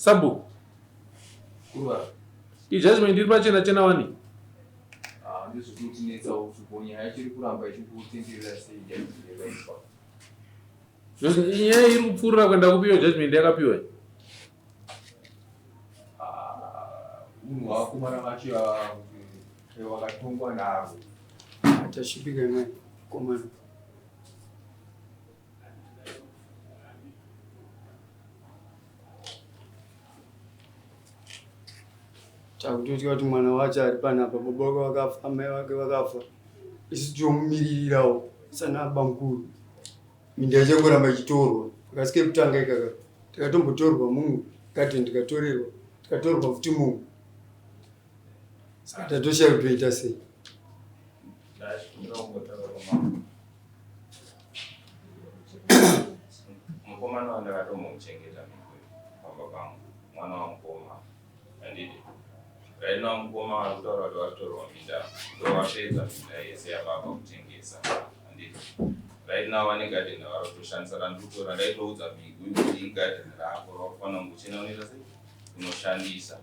Sabhuku. Ijudgment iri pachena chena wani. Ah, ndizvokutinetsa kuti nyaya chiri kuramba ichikutenderera sei judgment yakaitwa. Nyaya iri kupfuurira kuenda kupi iyo judgment yakapiwa? Ah, munhu wakomana vacho wakatongwa navo. Tashipika naye komana. Takutotya kuti mwana wacho ari panapa, baba vake vakafa, amai vake vakafa, isu tomumiririrawo sana bamukuru. Minda ichangoramba ichitorwa, kasi kekutanga ikaka takatombotorwa mumwe gadheni tikatorerwa, tikatorwa futi mumwe, saka tatoshaya kuti toita sei. Mukomana wandakatomuchengeta pamba pangu, mwana wamukoma handidi. Right now mukoma vari kutaura kuti vatorwa minda, ndovapedza minda yese yababa kutengesa, handidi. Right now vane garden ravari kutoshandisa randikutora, ndaitoudza Migwi kuti igarden rako rakufanira kungochena unoita sei unoshandisa.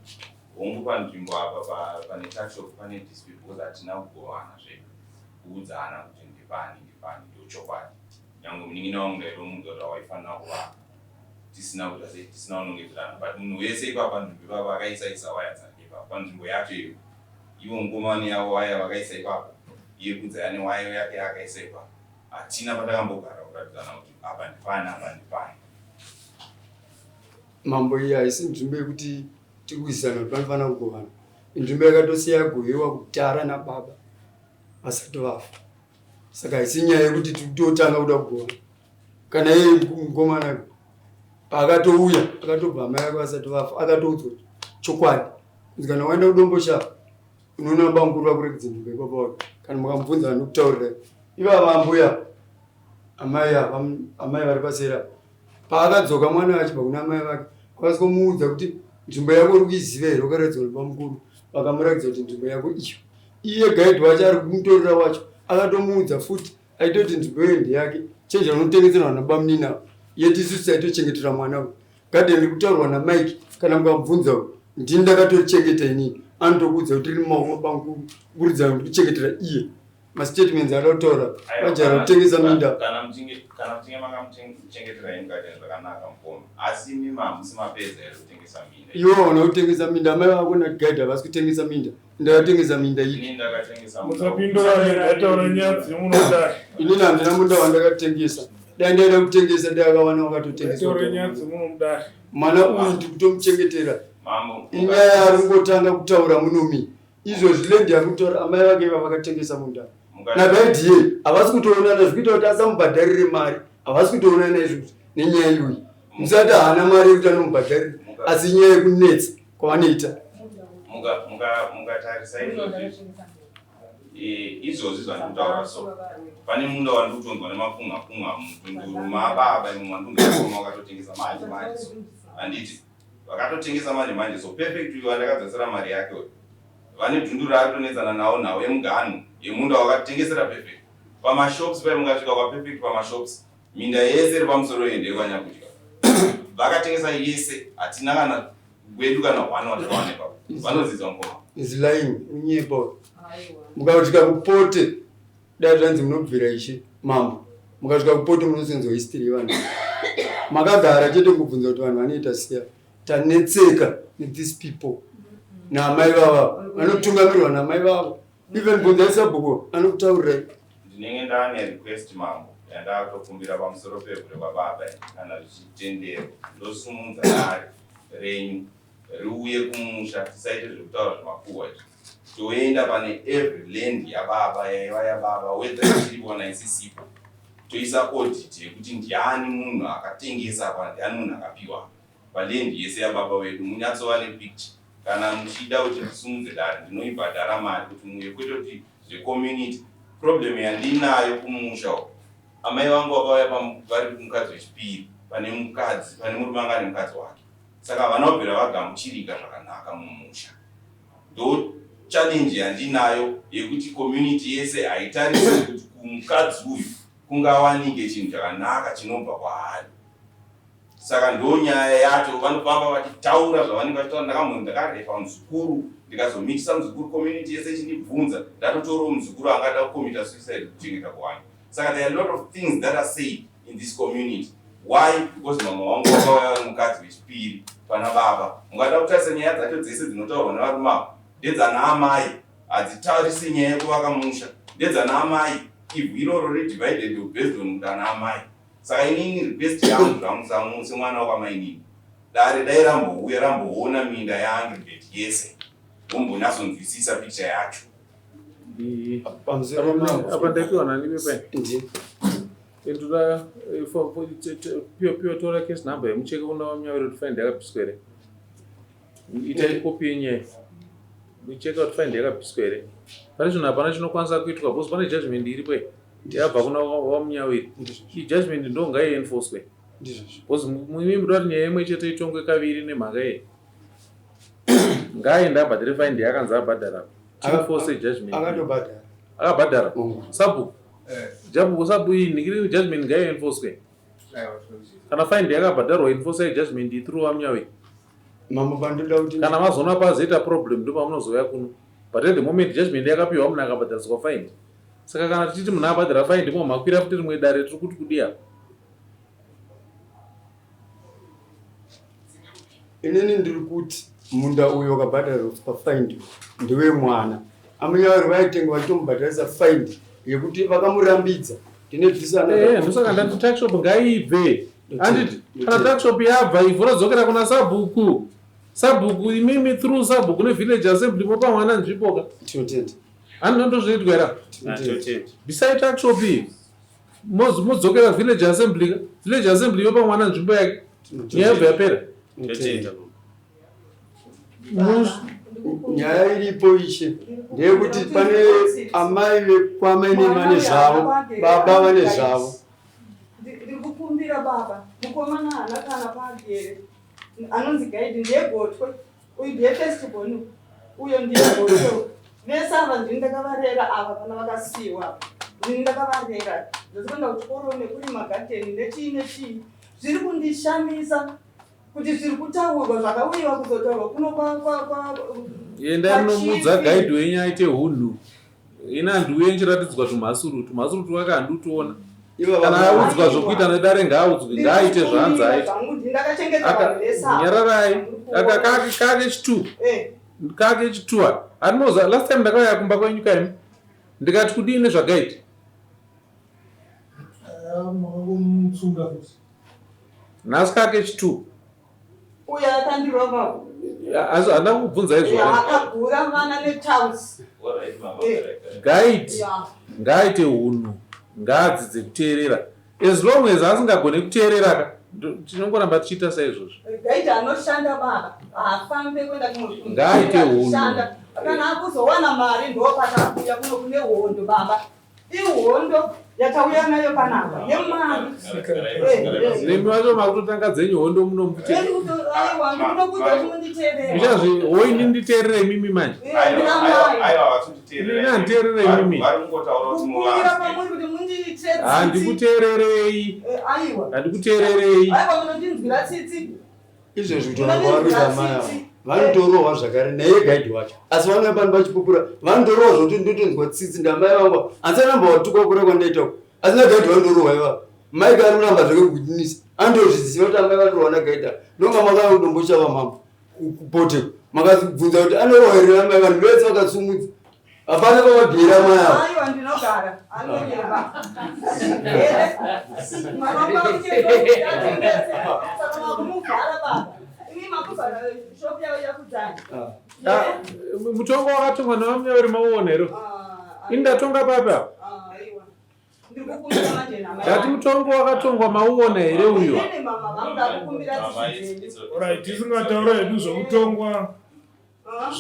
Hongu panzvimbo apa pane tuckshop pane dispute because hatina kugovana zvedu, kuudzana kuti ndepani ndepani, ndochokwadi. Nyangwe munin'ina wangu ndaitomuudza kuti hawaifanira kuvaka tisina kuita sei, tisina kunongedzerana, but munhu wese ipapa panzvimbo ipapo akaisa isa waya dzake ipapo panzvimbo yacho iyo. Ivo mukomana yavo waya vakaisa ipapo, iye Kudzai ane waya yake yaakaisa ipapo. Hatina patakambogara kuratidzana kuti apa ndepani apa ndepani. Mambo, iyi haisi nzvimbo yekuti tiri kuzivisana kuti panofanira kugovana. Inzvimbo yakatosiya yagovewa kudhara nababa vasati vafa, saka haisi nyaya yekuti totanga kuda kugovana. Kana iye mukomana paakatouya akatobva amai vake vasati vafa, akatoudzwa chokwadi kunzi kana waenda kuDombosha unoona bamukuru vakuregedza nzvimbo yebaba wake. Kana mukamubvunza vanokutaurirai ivava ambuya amai ava amai vari pasera. Paakadzoka mwana achibva kuna amai vake, vakasikomuudza kuti nzvimbo yako uri kuiziva here? Wakaratidzwa nebamukuru, vakamuratidza kuti nzvimbo yako iyo. Iye gaidhi wacho ari kumutorera wacho akatomuudza futi, aitoti nzvimbo iyo ndeyake, chenjera unotengeserwa nabamunini avo, yeti isusu taitochengetera mwana uyu. Gadheni riri kutaurwa naMike, kana mukamubvunza uyu ndini ndakatochengeta inini, anotokuudza kuti riri mumaoko abamukuru kuburikidza nekuchengetera iye. Mastatements ada kutaura vajara kutengesa minda. Kana muchinge kana muchinge makamuchengetera henyu garden zvakanaka mukoma, asi imi hamusi mapedza here kutengesa minda? Iwe waona kutengesa minda, amai vako naguide havasi kutengesa minda. Ndakatengesa minda iyi. Ini ndakatengesa munda. Musapindura ngataura nyaya dzemunodai. Inini handina munda wandakatengesa. Dai ndaida kutengesa dai akawana wakatotengesa. Ngataura nyaya dzemunodai. Mwana uyu ndikutomuchengetera. Mambo. Inyaya yaari kungotanga kutaura munomi. Izvozvi land yari kutaura amai vake iva vakatengesa munda. Nagaidhiye havasi kutoonana, zvikuita kuti asamubhadharire mari. Havasi kutoonana izvozvi nenyaya iyoyi. Musati haana mari yekuti anomubhadharira, asi inyaya yekunetsa kwavanoita. Mukatarisa izvozvi izvozvi zvandikutaura so pane munda wandikutonzwa nemafunga funga mutunduru mababa imwe mandunga wakatotengesa manje manje so handiti vakatotengesa manje manje so Perfect uyu wandakadzosera mari yake uyu vane dhundu raari kutonetsana nawo nhau yemuganhu yemunda wakatengesera Perfect pamashops pai mungasvika kwaPerfect pamashops minda yese iri pamusoro iyi ndeyekwanyakudya vakatengesa yese hatina kana gwedu kana hwani watakawana ipapo vanodzidza mukoma. Is lying, unyepa. Mukasvika kupote dai zvanzi munobvira ishe mambo, mukasvika kupote munosenzwa history yevanhu makagara chete kubvunza kuti vanhu vanoita siya. Tanetseka nethese people naamai vavo vanotungamirirwa naamai vavo, even bvunzai sabhuku anokutaurirai. Ndinenge ndane request mambo yandakutokumbira pamusoro pevhu rekwababa kana zvichitenderwa ndosumudza dare renyu riuye kumusha tisaite zvekutaura zvemakuhwa izvi, toenda pane every land yababa yaiva yababa whether ichiripo kana isisipo, toisa audit yekuti ndiani munhu akatengesa apa, ndiani munhu akapiwa paland yese yababa vedu, munyatsova nepicture. Kana muchida kuti ndisumudze dare ndinoibhadhara mari kuti muuye, kwete kuti zvecommunity. Problem yandinayo kumusha uko, amai vangu vakauya vari mukadzi wechipiri pane mukadzi pane murume anga ane mukadzi wake, saka havana kubvira vagamuchirika zvakanaka mumusha. Ndo challenge yandinayo yekuti community yese haitarise kuti kumukadzi uyu kungawanike chinhu chakanaka chinobva kwaari. Saka ndonyaya yacho, vanofamba vachitaura zvavanenge vachitaura. Ndakamunhu ndakarepa muzukuru, ndikazomitisa muzukuru, community yese ichindibvunza. Ndatotorawo muzukuru angada kucommita suicide kuchengeta kuwani. Saka there are a lot of things that are said in this community. Why? Because mama wangu wakauya vari mukadzi wechipiri pana baba. Mungada kutarisa nyaya dzacho dzese dzinotaurwa nevarume ava ndedzana amai, hadzitarisi nyaya yekuvaka musha, ndedzana amai. Ivhu iroro redivided based on kuti ana amai. Saka inini request yangu zvangu sangu semwana wakwamainini, dare dai rambouya ramboona minda yaAngelbert yese, vombonyatsonzwisisa picture yacho. Pamusoro mambo. Apa ndaipiwa nani pepa? Ndi. Endura piwa tora case number yemucheke una waMunyawiri kuti fine yakapiswa here. Itai kopi yenyaya. Mucheke kuti fine yakapiswa here. Pane zvinhu hapana chinokwanisa kuitwa because pane judgment iripo iyi. Yabva kuna waMunyawiri. Ndizvozvo. Iyi judgment ndo ngaienforcwe. Ndizvozvo. Because mimi muda kuti nyaya imwe chete itongwe kaviri nemhaka iyi. Ngaaende abhadhare fine yakanzi abhadhara. Tienforce judgment. Akatobhadhara. Akabhadhara. Mungu. Sabhuku. Jabu sabu iyi ndikiri judgment ngaienforcwe. Aiwa, tinozviziva. Kana fine yakabhadharwa, enforce judgment through vaMunyawi. Mambo, pandoda kuti Kana mazoona pazoita problem ndo pamunozouya kuno. But at the moment judgment yakapiwa, munhu akabhadhariswa fine. Saka kana tichiti munhu abhadhara fine, ndimo makwira futi rimwe dare tiri kuti kudii apa? Inini ndiri kuti munda uyu wakabhadharwa pafaindi ndewemwana. Amunyauri vaitenga vachitomubhadharisa faindi yekuti vakamurambidza. Ndinebvisana. Ndosaka ndati tuckshop ngaibve. Handiti kana tuckshop yabva, ivhu rodzokera kuna sabhuku. Sabhuku imimi, through sabhuku nevillage assembly mopa mwana nzvimbo ka. Tinotenda. Handi ndozvinoitwa here? Tinotenda. Bvisai tuckshop iyi. Modzokera village assembly ka. Village assembly yopa mwana nzvimbo yake. Nyaya yobva yapera. Tinotenda. Nyaya iripo, ishe, ndeyekuti pane amai vekwamai vane zvavo, baba vane zvavo. Ndiri kukumbira baba, mukomana haana kana paagere, anonzi Gaidi, ndiye gotwe uyu, ndiye first born uyo, ndiye gotwe. Vese ava ndini ndakavarera ava, vana vakasiyiwa ndini ndakavarera. Ndosikuenda kuchikoro nekurima gadheni nechii nechii. Zviri kundishamisa kuti zviri kutaurwa zvakauyiwa kuzotaurwa kuno kwa Endai munomudza pachifi. Gaidhi wenyu aite hunhu. Ini handiuye nchiratidzwa tumhasuru tumhasuru twaka, handiutoona. Ivo Kana audzwa zvokuita nedare, ngaaudzwe, ngaaite zvaanzi aite. Zvangu ndakachengeta vanhu vese ava. Nyararai. Aka kake chitu kake chituwa handinoza. Last time ndakauya kumba kwenyu kaimi, ndikati kudii nezvagaidi? Makakomutsunga futi. Nhasi kake chitu. Uyo akandirova. Asi handina kubvunza izvo. Akagura vana netausi. Alright, mama. Gaidi ngaaite hunhu, ngaadzidze kuteerera. As long as asingagone kuteerera ka, tinongoramba tichiita saizvozvo. Gaidi anoshanda baba, haafambe kuenda kumwe. Ngaaite hunhu. Anoshanda. Kana akuzowana mari ndopatakuya kuno kune hondo baba, ihondo yatauya nayo panapa yemari. Nemi vacho makutotanga dzenyu hondo muno mukuti Aiwa, ndinokuudza kuti munditeerere. Muchazvi hoini, nditeerere imimi manje. Ndinamai. Aiwa, vatonditeerera. Ini handiteerere imimi. Vari kungotaura kuti Kukumbira muvanze. pamuri kuti mundiitire tsitsi. Handikuteererei. Aiwa. Handikuteererei. Aiwa, munondinzwira tsitsi. Izvezvi kutaura kwavari amai ava, vanotorohwa zvakare naiye gaidhi wacho, asi vanouya pano vachipupura, vanotorohwa zvokuti ndotonzwa tsitsi. Ndamai vangu handisaramba watukwa kura kwandaita uko, asi nagaidhi vanotorohwa ivavo. Maika ari kuramba zvake kugwinisa, anotozviziva kuti amai vanorohwa nagaidhi ava. Ndonga makauya kudomboshava mambo kupote, makabvunza kuti anorohwa here amai, vanhu vese vakasumudza, hapana pavabhera amai ava. Aiwa, ndinogara anonyeba here mwana wangu akuchengeta, saka makumuvhara baba, imi makuvhara shopu yavo yakudzani. Ah, mutongo wakatongwa navaMunyawiri mauona here? Ini ndatonga papi apa? Aiwa, ndiri kukumbira manje namai. Ndati mutongo wakatongwa mauona here uyo? Inini mama vangu ndakukumbira tsitsi dzenyu. Alright, tisingataura hedu zvokutongwa,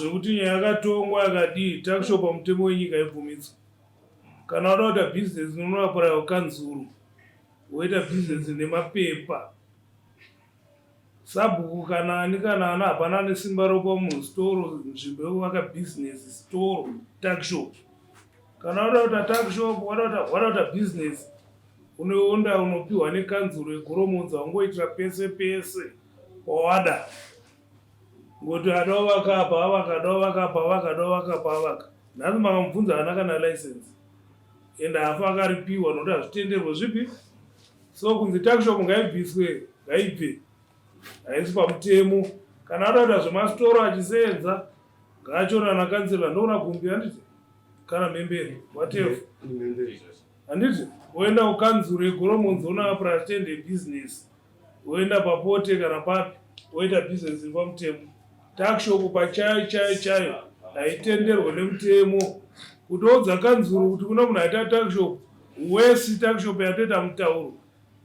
zvekuti nyaya yakatongwa yakadii, tuckshop pamutemo wenyika ibvumidzwa. Kana wada kuita bhizinesi, unoapuraya kukanzuru, woita bhizinesi nemapepa. Sabhuku kana ani kana ana, hapana ane simba rokupa munhu storo, nzvimbo yekuvaka bhizinesi, storo, tuckshop. Kana wada kuita tuckshop, wada kuita bhizinesi. Unoenda unopiwa nekanzuro yeGoromonzi wangoitira pese pese wawada. Ngokuti ada ovaka apa avaka, ada ovaka apa avaka, ada ovaka apa avaka. Nhasi makamubvunza haana kana license. And haafa akaripiwa nokuti hazvitenderwe zvipi. So kunzi tuckshop ngaibviswe, ngaibve. Haisi pamutemo. Kana ada kuita zvemasitoro achiseenza ngaachona nakanzela ndoona gumbi handiti kana mhembere whatever. Handiti woenda kukanzuru yeGoromonzi wonoapura stand yebusiness woenda papote kana papi woita business iri pamutemo. Tuckshop pachayo chayo chayo haitenderwe nemutemo. Kutoudza kanzuru kuti kuna munhu aita tuckshop wesi tuckshop yatoita mutauro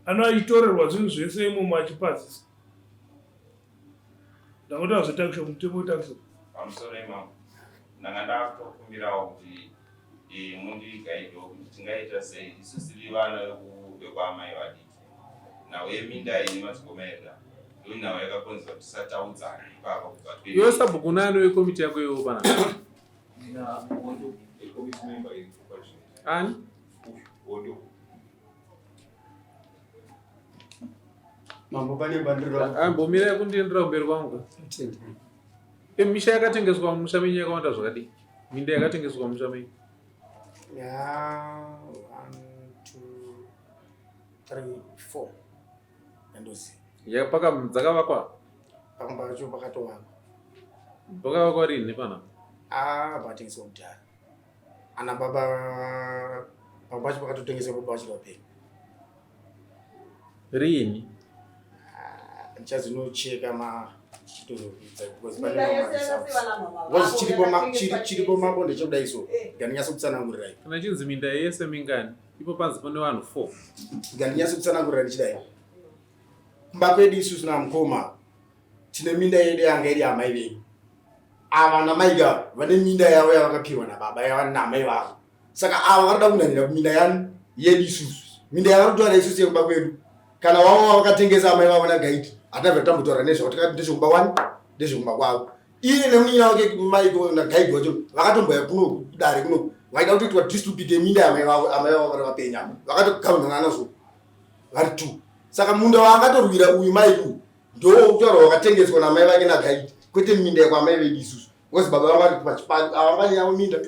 ano achitorerwa zvinhu zvese imomo achipaziswa. Ndakuti zvetuckshop mutemo wetuckshop. Pamusoro imambo ndanga ndakutokumbirawo kuti mundigaidewo kuti tingaita sei isu siri vana vekwaamai vadiki. Nhau yeminda iyi nemadzikoma edu ndo nhau yakakonzera kuti tisataudzana ipapa kubva Iwe sabhuku nani wekomiti yako iwewo panapa? Ndina Hondo yekomiti member iri pazvino. Ani? Hondo. Mambo pane bandiro. Ambomirai kundiendera kumberi kwangu. Misha yakatengeswa mumusha menyu yakawanda zvakadii? Minda yakatengeswa mumusha menyu? Ya, 1 2 3 4 yandoziva. Yapaka dzakavakwa? Pamwe pacho pakatovakwa. Pakavakwa rini pana? Ah, pakatengeswa kudhara. Ana baba pamwe pacho pakatotengeswa baba vachiri vapenyu. Rini? Ndichazinocheka ma chitozokuudza because pane mamwe because chiripo chiripo mambo ndechekudai so ngandinyaso kutsanangurirai. Kana chinzi minda yese mingani? Ipo panzi pane vanhu 4. Ngandinyaso kutsanangurirai ndichidai. Kumba kwedu isusu namukoma tine minda yedu yanga iri amai vedu. Ava namai ka vane minda yavo yavakapiwa nababa yava namai vavo. Saka ava varikuda kunhanhira kuminda yani yedu isusu. Minda yavari kutaura isusu yekumba kwedu. Kana wavo vakatengesa amai vavo nagaiti, hatabva tambotaura nezvavo tikati ndezvekumba wani, ndezvekumba kwavo. Iye nemunin'ina wake mai nagaidi wacho vakatomboya kuno kudare kuno vaida kutoitwa distribute yeminda yamai vavo, amai vavo vari vapenyu apa. Vakatogavanana nazvo vari two. Saka munda waakatorwira uyu mai uyu ndowo kutaura wakatengeswa namai vake nagaidi, kwete minda yekwamai vedu isusu. Because baba vangu vari pachipani, ava vane yavo minda.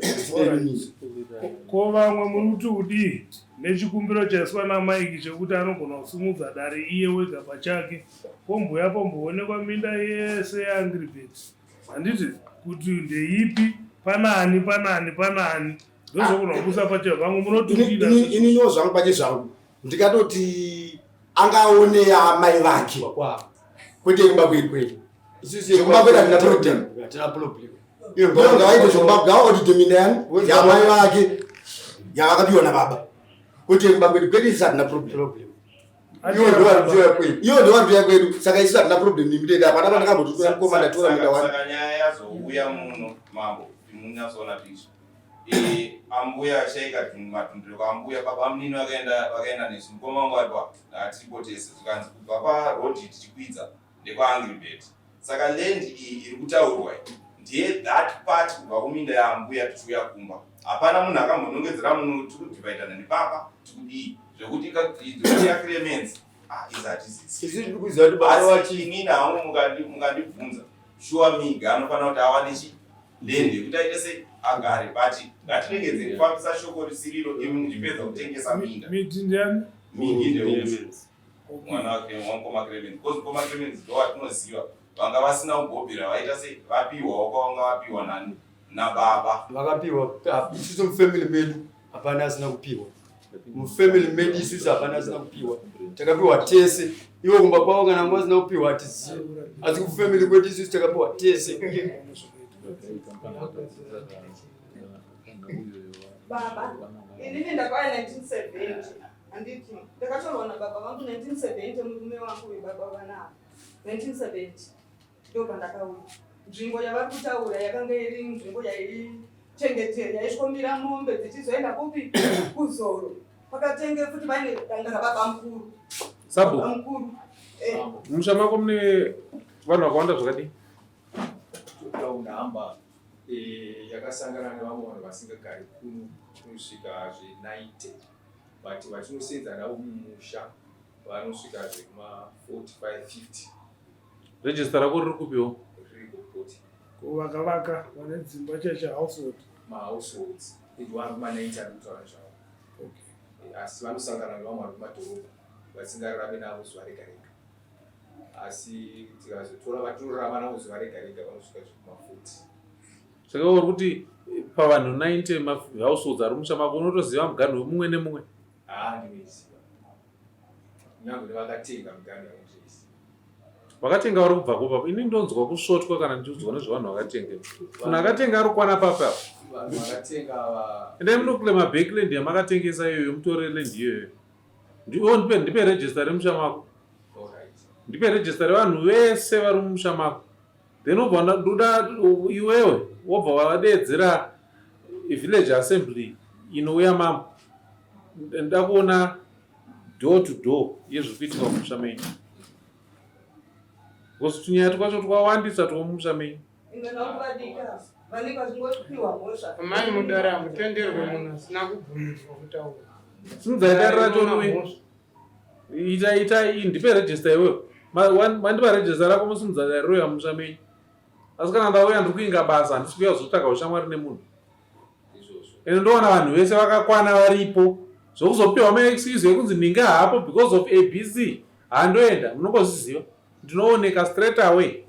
Ko vamwe muri kuti kudii nechikumbiro chaiswa naMike chekuti anogona kusimudza dare iye wega pachake pombuya pomboonekwa minda yese yaAngribet handiti kuti ndeipi panani panani panani ndozvogona kubusa pache vamwe munoti kudii Ininiwo zvangu pache zvangu ndikatoti angaone amai vake kwete kumba kwedu kwedu. Zvekumba kwedu hatina problem. Hatina problem. Iyo ngavaite zvekumba ngavaodite minda yani yamai vake yavakapiwa nababa. Kwete kumba kwedu kwedu isu hatina problem. Iyo ndovari kwedu saka isu hatina problem nemitende hapana pandakamboti mukoma ndatora minda wani. Saka nyaya yazouya muno mambo kuti munyatsoona picture. Ambuya ashaika matundiro kwaambuya baba munini vakaenda vakaenda nesu mukoma wangu ari pa tiripo tese zvikanzi kubva paroad tichikwidza ndekwaAngribet. Saka land iyi iri kutaurwa iyi ndiye that part kubva kuminda yaambuya tichiuya kumba. Hapana munhu akambonongedzera munhu tiri kudhivhaidhana nepapa tikudii zvekuti yaClemens izi hatizisi. Isu tiri kuziva kuti baba Asi vachi inini hangu mukandibvunza shuwa miga anofanira kuti awane chi land yekuti aite sei agare, but ngatiregedze kufambisa shoko risiriro imi muchipedza kutengesa minda. Miti ndiani? Mingi ndeuyu mwana wake wamukoma Clemens, because mukoma Clemens ndo watinoziva vanga vasina kugobhera vaita sei vapiwawo kwavanga vapiwa nani nababa. Vakapiwa isusu mufamily medu hapana asina kupiwa. Mufamily medu isusu hapana asina kupiwa. Takapiwa tese. Iwo kumba kwavo kana nguva asina kupiwa hatizivi. Asi kufamily kwedu isusu takapiwa tese. Baba, inini ndakauya 1970 handiti ndakatorwa nababa vangu 1970 murume wangu uyu baba vanavo 1970 ndo pandakauya. Nzvimbo yavari kutaura yakanga iri nzvimbo yaichengetera yaisvomira mombe dzichizoenda kupi kuzoro. Pakatenge futi vaine danga rababa mukuru. Sabu. Baba mukuru. Musha mako mune vanhu vakawanda zvakadii? Totaura nhamba yakasangana nevamwe vanhu vasingagari kuno kunosvika zve 90. But vatinosenza navo mumusha vanosvika zvekuma 45 50. Register rako riri kupiwo? Riri kupoti. Ko vakavaka vane dzimba chacha household? Mahouseholds edu ari kuma 90 ari kutaura nezvavo. Okay. Asi vanosangana nevamwe vari kumadhorobha vasingararame navo zuva rega rega. Asi tikazotora vatinorarama navo zuva rega rega vanosvika zvekuma 40. Saka uri kuti pavanhu 90 mahouseholds ari mumusha mako unotoziva muganhu wemumwe nemumwe? Haa ndinoiziva. Nyangwe nevakatenga miganhu yamunotoiziva. Vakatenga vari kubva kupa. Ini ndonzwa kusvotwa kana ndichiudzwa nezvevanhu vakatenga. Munhu akatenga ari kukwana papi apa? Vanhu vakatenga ava. Endai munoclaima back land yamakatengesa iyoyo mutore land iyoyo. Ndiwo ndipe ndipe register remusha mako. Alright. Ndipe register revanhu vese vari mumusha mako. Then wobva ndoda iwewe wobva wadeedzera village assembly inouya mambo. Ndoda kuona door to door yezviri kuitika mumusha menyu. Because tunyaya twacho twawandisa twomumusha menyu. Inga nokuvadika vanenge vachingopiwa mhosva. Amai mudare hamutenderwe munhu asina kubvumidzwa kutaura. Simudzai dare racho riuye. Ita ita ndipe register iwewe. Mandipa register rako mosimudza dare rouya mumusha menyu. Asi kana ndauya ndiri kuinga basa handisi kuuya kuzotsvaga ushamwari nemunhu. Ende ndoona vanhu vese vakakwana varipo. Zvokuzopiwa maexcuse ekunzi ninge haapo because of ABC. Handoenda munongozviziva. Ndinooneka straight away.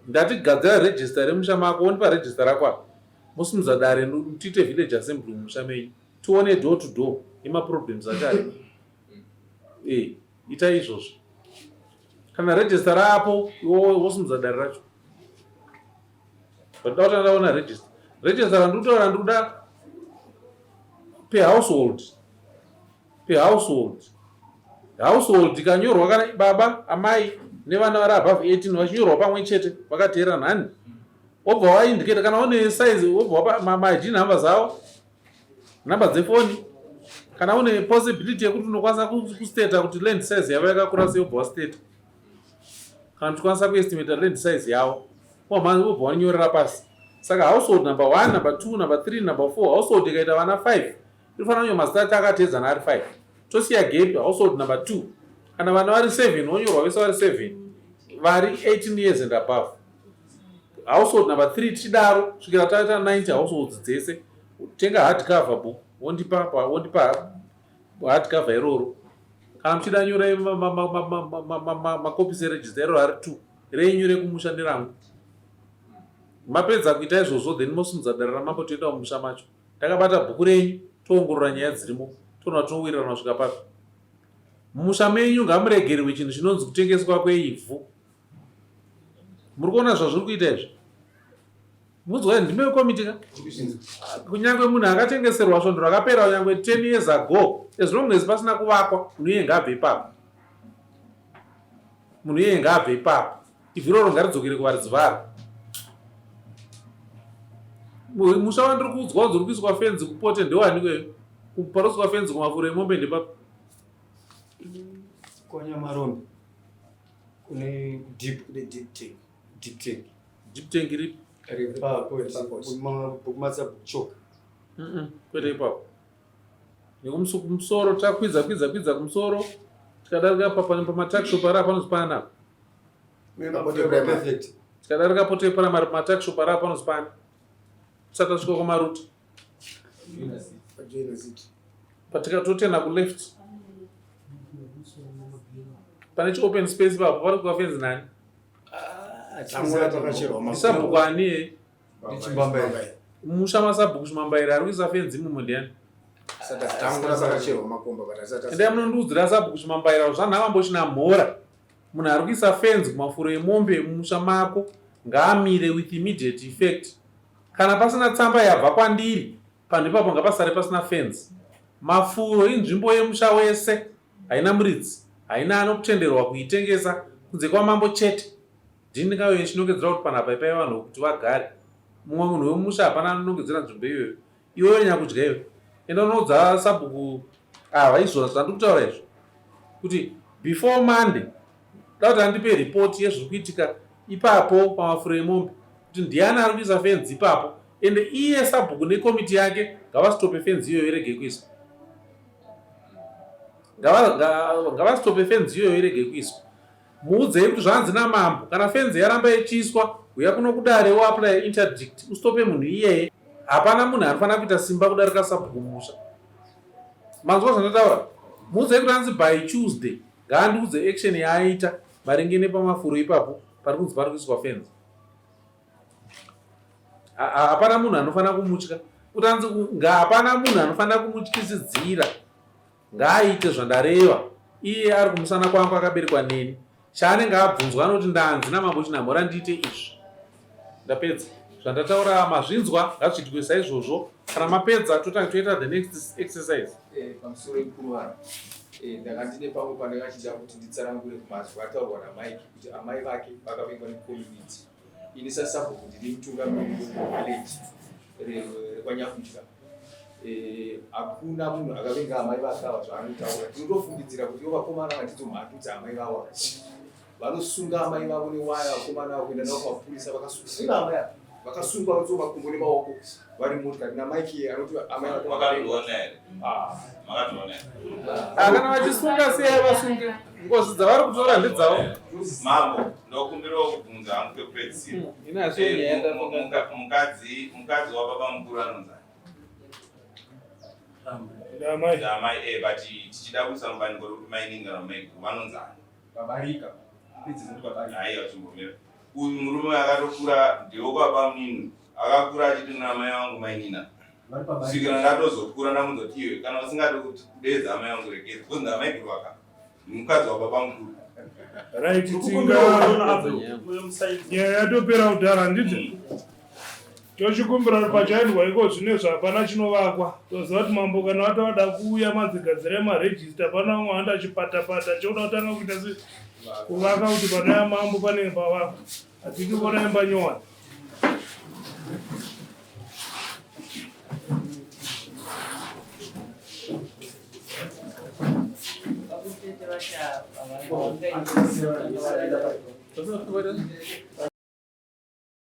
Ndati gadzira register remusha mako wondipa register rako apa. Mosimudza dare tiite village assembly mumusha menyu. Tione door to door yemaproblems acho arimo. Ita izvozvo. Kana register rapo iwe wosimudza dare racho. But ndauta ndaona register. Register randikutaura ndikuda per household. Per household. Household ikanyorwa kana baba, amai nevana vari above 18 vachinyorwa pamwe chete vakateerana hani. Wobva waindicate kana une size wobva wapa ma ID numbers avo, number dzefoni. Kana une possibility yekuti unokwanisa kustata kuti land size yavo yakakura sei wobva wastata. Kana uchikwanisa kuestimata land size yavo wobva wanyorera pasi. Saka household number 1, number 2, number 3, number 4, household ikaita vana 5 inofanira kunyorwa mazita acho akateedzana ari 5. Tosiya gap household number 2. Kana vana vari 7 vonyorwa vese vari 7 vari 18 years and above. Household number 3 tichidaro kusvikira taita 90 households dzese. Tenga hard cover book wondipa wondipa hard cover iroro. Kana muchida nyorai makopisi eregister iroro ari 2 renyu rekumusha nerangu. Mapedza kuita izvozvo then mosimudza dare ramambo toenda mumusha macho. Takabata bhuku renyu toongorora nyaya dzirimo toona tinowirirana kusvika papi. Mumusha menyu ngamuregerwe chinhu chinonzi kutengeswa kweivhu. Muri kuona zvazviri kuita izvi? Munzwa ndime wekomiti ka? Kunyange munhu akatengeserwa svondo rakapera kunyange 10 years ago as long as pasina kuvakwa munhu iye ngaabve ipapo. Munhu iye ngaabve ipapo. Ivhu iroro ngaridzokere kuvaridzi varo. Musha wandiri kuudzwa kunzi uri kuiswa fenzi kupote ndewani kweyo? Parikuiswa fenzi kumafuro emombe ndepapi? Kwanyamaronda kune deep kune deep tank. Deep tank. Deep tank iripi? Bookmatsa bookchoka. Kwete ipapo. Nekumusoro takwidza kwidza kwidza kumusoro tikadarika pamatuckshop ari apa panonzi pana apa. Perfect. Tikadarika pote primary pamatuckshop ari apa panonzi pana. Tisati tasvika kwamaruti. Patikatotena kuleft. Pane chiopen space ipapo pari kuva fenzi nani? Sabhuku ani ye? Musha masabhuku Chimambaira ari kuisa fenzi imomo ndiani? Endai munondiudzira sabhuku Chimambaira zvanhamambo Chinamhora. Munhu ari kuisa fenzi kumafuro emombe mumusha mako ngaamire with immediate effect. Kana pasina tsamba yabva kwandiri panhu ipapo ngapasare pasina fenzi. Mafuro inzvimbo yemusha wese haina muridzi, haina anokutenderwa kuitengesa kunze kwamambo chete. Ndini ndingauye ndichinongedzera kuti panapa ipai vanhu kuti vagare. Mumwe munhu wemumusha hapana anonongedzera nzvimbo iyoyo. Iwewe nyakudya iwe. Enda unoudza sabhuku ava izvo zvandiri kutaura izvo. Kuti before Monday da kuti andipe report yezviri kuitika ipapo pamafuro emombe kuti ndiani ari kuisa fenzi ipapo ende iye sabhuku nekomiti yake ngavasitope fenzi iyoyo irege kuiswa. Ngavastope fenzi iyoyo irege kuiswa. Muudzei kuti zvanzi namambo kana fenzi yaramba ichiiswa uya kuno kudare woapply interdict ustope munhu iyeye. Hapana munhu anofanira kuita simba kudarika sabhuku musha. Manzwa zvandataura? Muudzei kuti anzi by Tuesday ngaandiudze action yaaita maringe nepamafuro ipapo pari kunzi pari kuiswa fenzi. Hapana munhu anofanira kumutya kuti anzi hapana munhu anofanira kumutyisidzira. Ngaaite zvandareva iye ari kumusana kwangu akaberekwa neni. Chaanenge abvunzwa anoti ndanzi namambo Chinamhora ndiite izvi. Ndapedza. Zvandataura mazvinzwa ngazviitwe saizvozvo. Kana mapedza totanga toita the next exercise. Eh, pamusoro mukuru vanhu eh, ndanga ndine pamwe pandakachida kuti nditsanangure kumazwi ataurwa namike kuti amai vake vakavengwa necommunity ini sasabhuku ndini mutungamiri wevillage rekwanyakudya eh, hakuna munhu akavenga amai vake ava zvaanotaura tinotofungidzira kuti ivo vakomana vandidzo mhandu dzaamai vavo vanosunga amai vavo newaya vakomana avo kuenda navo kumapurisa vakasunga amai ava vakasungwa vanotswa makumbo nemaoko vari motikari namaiki anoti amai vake Makazviona here? Makazviona here? Ah, kana vachisunga siyai vasunge ngozi dzavari kutora ndedzavo. Mambo, ndokumbirawo kubvunza hangu kekupedzisira. Ini asiyo Eh, nyaya mu- mukadzi mukadzi wababa mukuru anonzani? Ndamai. Ndamai eh but tichida kuisa mubaniko rekuti mainini kana maiguru vanonzani? Babarika. Idzi dzinoti babarika. Haiwa chimbomira. Uyu murume akatokura ndewekwa bamunini. Akakura achiti kuna amai vangu mainina. Kusvikira ndatozokura ndamunza kuti iwe kana usingade kuti kudeedza amai vangu regedza because ndamaiguru vaka. Mukadzi wababa mukuru. Right, tinga nyaya yatopera kudhara handiti? Tochikumbira kuti pachaendwa iko zvino izvo hapana chinovakwa. Toziva kuti mambo kana vati vada kuuya manzi gadzirai marejista pana vamwe vanoda chipatapata chokuda kutanga kuita se kuvaka kuti panouya mambo panenge pavakwa. Hatidi kuona imba nyowani.